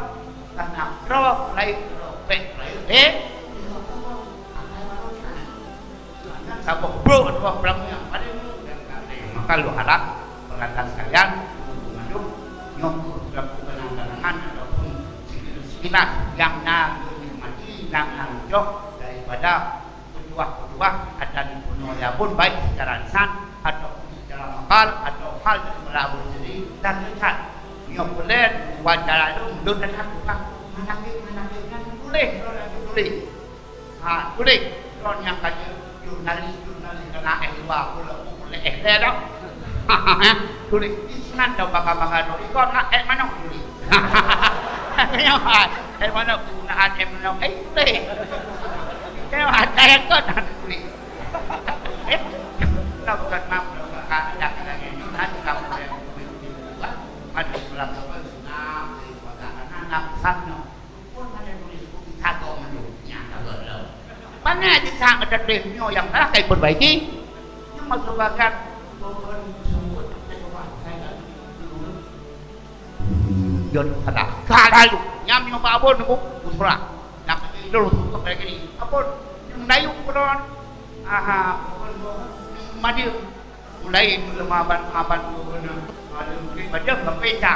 Karena rot lain, rot, bèk lain, eh? Saboh brok dua belah yang paling mudah. Maka lôn harap peurasaan sekalian, mandum nyoe selaku kenang-kenangan ataupun sekilas nyang na lôn nikmati, nyang na lôn cok daripada petuah-petuah adat di bunoe ya pun baik secara lisan ataupun secara makal atau hal yang berlaku sendiri dan lisan. Nyoe peulen wawancara lôn, lôn dah lakukan manakib-manakib nyan tuléh, lôn lagi tuléh. Ha, tuléh. Droe nyang ka jeuet jurnalis, jurnalis keunan éh luwa, pula pukul éh lhèe dah. Tuléh. Di sinan dah bangga-bangga droe. Ikot nak éh manok tuléh. Nyoe, éh manok, penggunaan éh manok. Éh, tuléh. Nyoe, ada yang kot nak tuléh. Eh, kalau bukan mak, kalau bukan ada lagi. Nanti kamu yang tuléh. Ada surat apa? Nah, pada anak-anak sana. Pun hana tuléh buku tagoe mandum nyang ka gohlom. Pane jeuet that meuteudeh nyoe nyang salah ka ipeurbaiki? Nyang meusubakan bukon seuôt teuka sai ka. Jeuet salah. Salah laju. Nyang nyoe bak abon nunggu usulah. Nyang keuneuk idol untuk lagi ni. Abon, nyang dayuh keudroe. Aha, bukon, bukon. Madeueng. Mulai meuleumah ban, ban gubunur, lalu mungkin macam berbeda.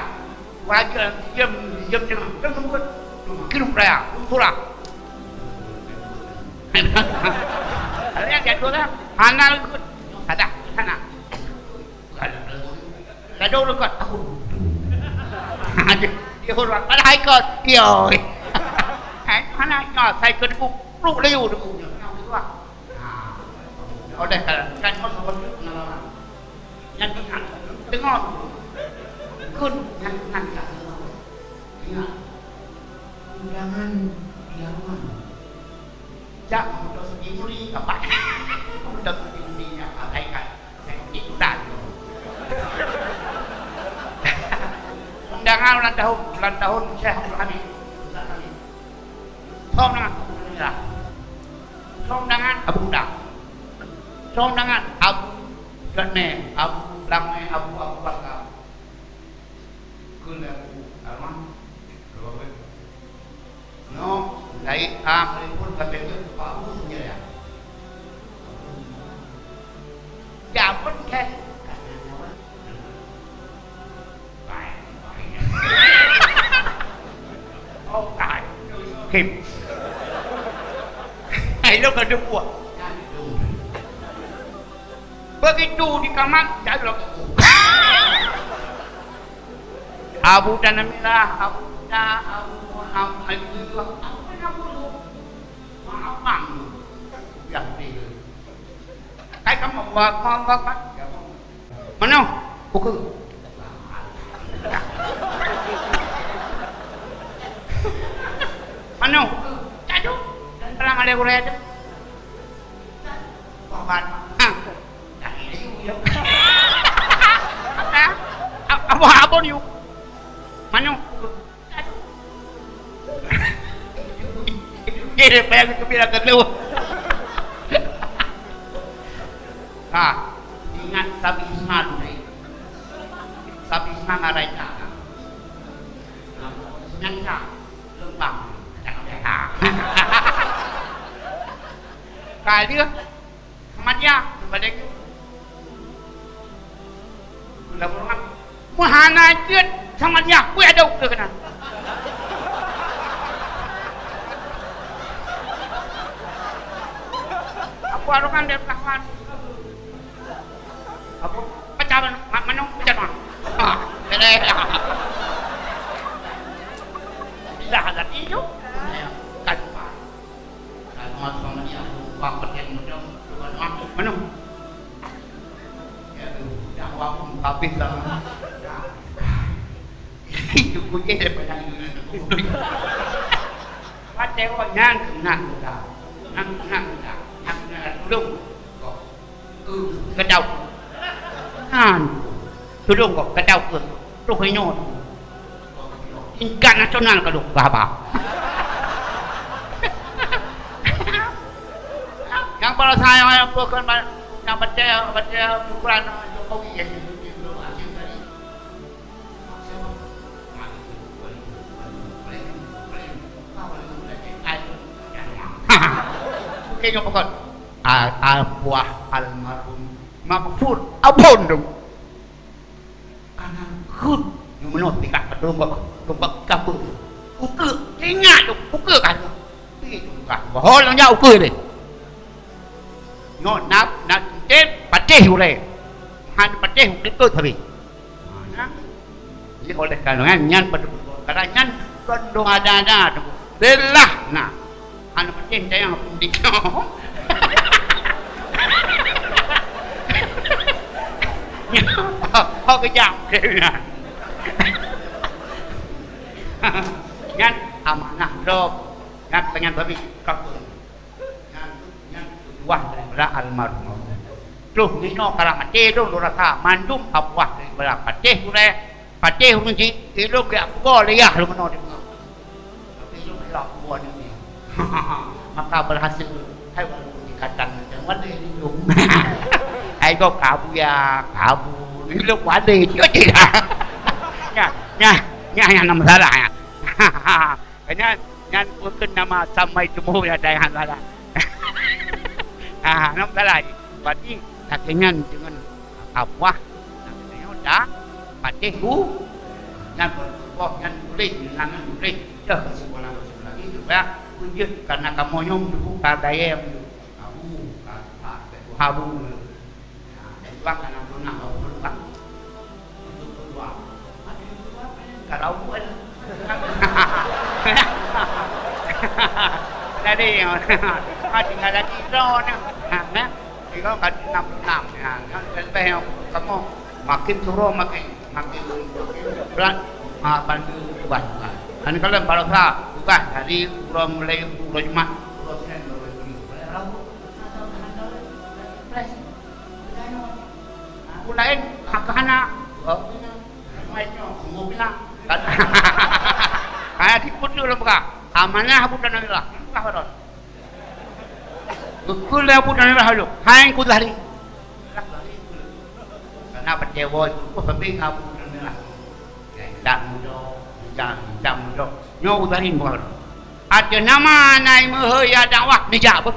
Wajar diam, diam tengah. Tengah buat. Cuma kirim raya, usulah. Kalian jatuh lah. Hana ikut. Salah, sana. Ada ureueng kot, aku. Dia, dia ureueng, padahai kot. Yo. Hai, mana? Nyoe, saya ikut buku. Peluk layu buku. Nah, oleh karena kan mau sebut pengalaman. Yang ingat, dengar. Kun, yang ingat tak dengar. Ingat. Undangan di lawan. Jak motor sendiri, apa? Motor sendiri, ya, abaikan. Saya ikut dah. Undangan ulang tahun, ulang tahun Syekh Abdul Hamid. Ustaz Hamid. Soe undangan? Abu Hurairah. Soe undangan? Abu Hurairah. Soe undangan? Abu Gatme, Abu Lamai, Abu, Abu Bakar. Keu lagu Alman. Nyoe, laén a meuliput ka teuka Abu Hurairah. Jameun kèe. Baik, baik. Oh, baik. Kim. Ayo ka deuh buah. Begitu di kamar, jalan. Abu Tanamila, Abu Da, Abu Muhammad, Abu Nabi. Maaf, Bang. Ya, dia. Kai kamu, Bang, Bang, Bang, Bang. Manoe? Ukeue. Manoe? Cadu. Dan perang ada gurée tu. Korban. Ha. Dari dia. Apa? Apa, apa ni? Manoe? Dia payah keubilang keudua. Ha, ingat Sabi Isma dulu. Sabi Isma ngarai ta. Seunang ta, leumbang. Hai dia, Ahmadiyah, balik. Meuhana jeuet Ahmadiyah, peue ada ukeue keunan. Apa orang dia pelawan? Apa? Pecah man-, ma-, manok pecah man. Ha, beres. Dah lagi tu. Kan, Pak. Kalau mau sama dia, Pak, pakai mudah, bukan mak, manok. Ya, tu, dakwah pun habis lah. Itu pun dia pada Pakai orang nyan, nyan mudah. Nyan, nyan mudah. Nyan, nyan, tulung. Kok? Keudau. Nyan. Tudong kok, keudau keuh. Troh inoe. Tingkat nasional ka lôn ba-ba. Nyang baroesa nyang peue kheun ba-, nyang batèe, batèe ukuran Jokowi. Oke, nyoe pokok. A-, arwah almarhum Mahfud Abon tu. Kana kheun nyoe meunoe tingkat padum kok, kok kapeuet. Ukeue, ingat tu, ukeue ka nyoe. Pi tu ka. Bohong nyang jak ukeue deh. Nyoe na, na teuntèe patéh ulèe. Han patéh ukeue tu sabe. Nah, jadi oleh karena nyan, nyan betul-betul. Karena nyan kon dong ada-ada tu. Belah, nah. Aneuk patéh sayang pun di. Ho kejam. Nyan amanah drop. Nyan pengen babi kapung. Nyan, nyan tujuan daripada almarhum. Troh minoe ka maté tu, lôn rasa mandum ka puas daripada patéh gurèe, patéh ureueng chik, ilôn geujak peugoe lé yah lôn meunoe di peungoh. Tapi ilôn geujak peugoe di peungoh. Maka berhasil, hai walaupun ikatan macam mana ilôn. Hai gob kabu ya, kabu. Ilôn wali, dia tidak. Nya, nya, nya yang nama salah ya. Nyan, nyan bukon nama samai teumeuh ya dai hana lah. Ah, nama salah. Berarti lagèe nyan deungon abuah, lagèe nyoe dah patéh bu. Nyan boh nyan tuléh, nyan tuléh. Dah kesimpulan lagi juga. Peujeuet karena kamoe nyoe meubuka dayah. Abu, ka, ka, ka, habu. Bang, anak tunang, bang, bang. Untuk keluar. Kalau buat. Tadi, ah, tinggal lagi drone. Ha, nah. Tiga kali enam puluh enam. Ya, kan, lebih yang kamu makin turun, makin, makin, makin berat. Ha, bantu tugas. Kan kalau baroesa tugas dari ureueng mulai ureueng Jumat, ureueng Senin, ureueng Khamis. Ureueng laén hana. Hana tipu tu lom ka. Amanah bukan Allah. Bukan Allah. Betul lah bukan Allah tu. Hai ku lari. Karena percaya itu pun sampai ngaku dengan Allah. Yang tak mudah, yang tak mudah. Nyoe udahin bukan. Ada nama nai meuheuya dakwah nijak beuh.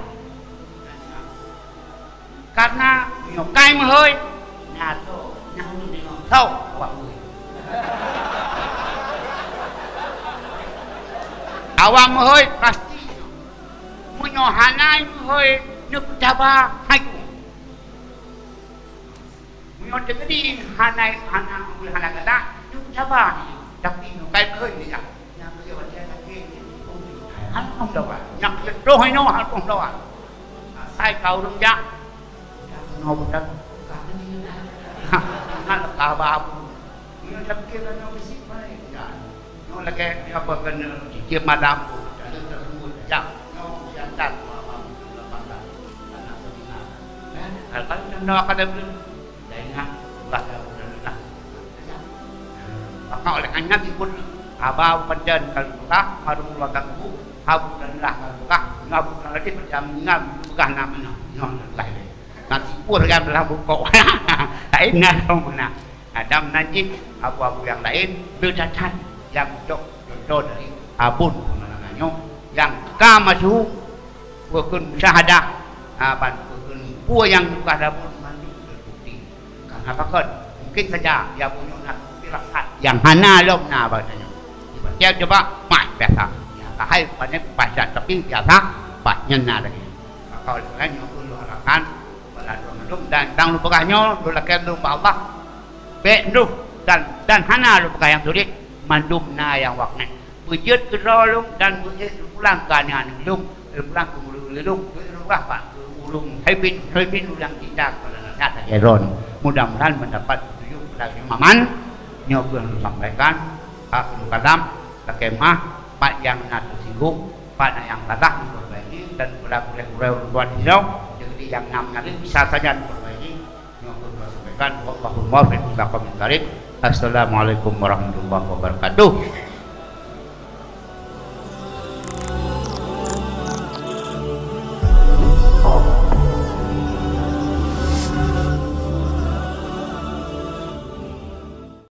Karena nyoe kai meuhôi, na to, na ulôn deungoe, soe awak meuhôi? Awak meuhôi pasti. Meunyoe hana meuhôi, neupeutaba hai ku. Meunyoe teukeudi hana, hana, hana galak, neupeutaba. Tapi nyoe kai meuhôi, ya. Nyang keu watèe sakét, alhamdulillah. Nyang keu troh inoe, alhamdulillah. Asai ka ureueng jak, jak keunoe budak, ka keunoe. Ngat ka ba abu. Nyoe sakét ka nyoe bisi baik, ya. Nyoe lagèe apa keunoe, cicém malam, dan tersebut jak. Nyoe siasat, apa, apa, apa, anak seumingan. Eh, kalau tanda akan ada belum? Lainnya, bah, dah, dah, dah. Maka oleh karena itu pun, haba pandan kalau buka, baru keluarga kubu, habu dan lah kalau buka, ngabu dan lagi macam ngam buka nama nyoh, nyoh dan lain. Nanti pun kan dalam bukok. Tak ingat dong mana. Adam najib, abu-abu yang lain, le datang yang cok contoh dari abun mana nyoh, yang ka masuk, bukon musyahadah, Ha, ban peue, peue nyang buka dapur mandum terbukti. Karena pakon? Mungkin saja ya bunyuh na pirasat yang hana lom na bak tanyoe. Tiba-tiba coba pai biasa. Ya, kahai bukannya pai dah, tapi biasa pai nyan na lagi. Maka oleh karena nyoe pun lôn harapkan pada dua mandum dan tang lôn peugah nyoe, lôn lakée lôn bak Allah. Bék duh dan, dan hana lôn peugah nyang sulet, mandum na nyang waknyan. Beujeuet keudroe lôn dan beujeuet pulang keu aneuk-aneuk lôn, pulang keu ureueng lôn, beujeuet lôn peugah bak ureueng hai bin, hai bin ureueng cinta kepada nasihat lagée droen. Mudah-mudahan mendapat petunjuk kepada Imam Aman. Nyoe keuh lôn sampaikan, akhirul kalam, lakée meuah, pat nyang na teusinggung, pat na nyang salah diperbaiki, dan kepada gurée-gurée ureueng tuan di sinoe, jadi nyang na meunari bisa saja diperbaiki. Nyoe keuh lôn sampaikan, wallahul muwaffiq ila aqwamit thariq. Assalamualaikum warahmatullahi wabarakatuh.